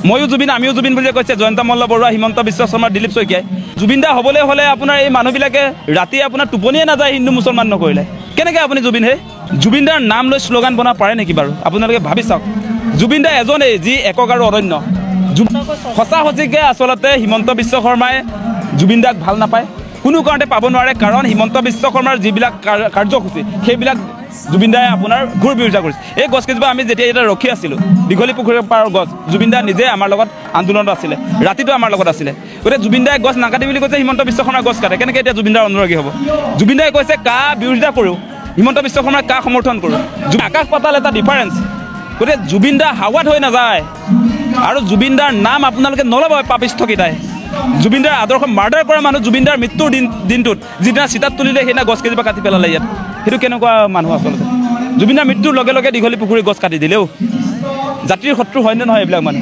ময়ো জুবিন, আমিও জুবিন বুলি কৈছে জয়ন্ত মল্ল বৰুৱা, হিমন্ত বিশ্ব শৰ্মা, দিলীপ শইকীয়াই। জুবিন দা হ'বলৈ হ'লে আপোনাৰ এই মানুহবিলাকে ৰাতি আপোনাৰ টোপনিয়ে নাযায় হিন্দু মুছলমান নকৰিলে। কেনেকৈ আপুনি জুবিন হে? জুবিন দাৰ নাম লৈ শ্লোগান বনাব পাৰে নেকি বাৰু? আপোনালোকে ভাবি চাওক। জুবিন দা এজনেই যি একক আৰু অনন্য। সঁচা সঁচিকে আচলতে হিমন্ত বিশ্ব শৰ্মাই জুবিন দাক ভাল নাপায়, কোনো কাৰণতে পাব নোৱাৰে। কাৰণ হিমন্ত বিশ্ব শৰ্মাৰ যিবিলাক কাৰ্যসূচী, সেইবিলাক জুবিন দাই আপোনাৰ ঘোৰ বিৰোধিতা কৰিছে। এই গছকেইজোপা আমি যেতিয়া এতিয়া ৰখি আছিলোঁ, দীঘলী পুখুৰীৰ পাৰৰ গছ, জুবিন দা নিজে আমাৰ লগত আন্দোলনত আছিলে, ৰাতিটো আমাৰ লগত আছিলে। গতিকে জুবিন দাই গছ নাকাটি বুলি কৈছে, হিমন্ত বিশ্ব শৰ্মাই গছ কাটে। কেনেকৈ এতিয়া জুবিন দাৰ অনুৰাগী হ'ব? জুবিন দাই কৈছে কা বিৰোধিতা কৰোঁ, হিমন্ত বিশ্ব শৰ্মাই কা সমৰ্থন কৰোঁ। আকাশ পাতাল এটা ডিফাৰেঞ্চ। গতিকে জুবিন দা হাৱাত হৈ নাযায় আৰু জুবিন দাৰ নাম আপোনালোকে নল'ব পাপিষ্ঠকেইটাই। জুবিন দাৰ আদৰ্শ মাৰ্ডাৰ কৰা মানুহ, জুবিন দাৰ মৃত্যুৰ দিনটোত যিদিনা চিতাত তুলিলে, সেইদিনা গছ কেইজোপা কাটি পেলালে ইয়াত। সেইটো কেনেকুৱা মানুহ আচলতে? জুবিন দাৰ মৃত্যুৰ লগে লগে দীঘলী পুখুৰী গছ কাটি দিলেও জাতিৰ শত্ৰু হয়নে নহয় এইবিলাক মানুহ?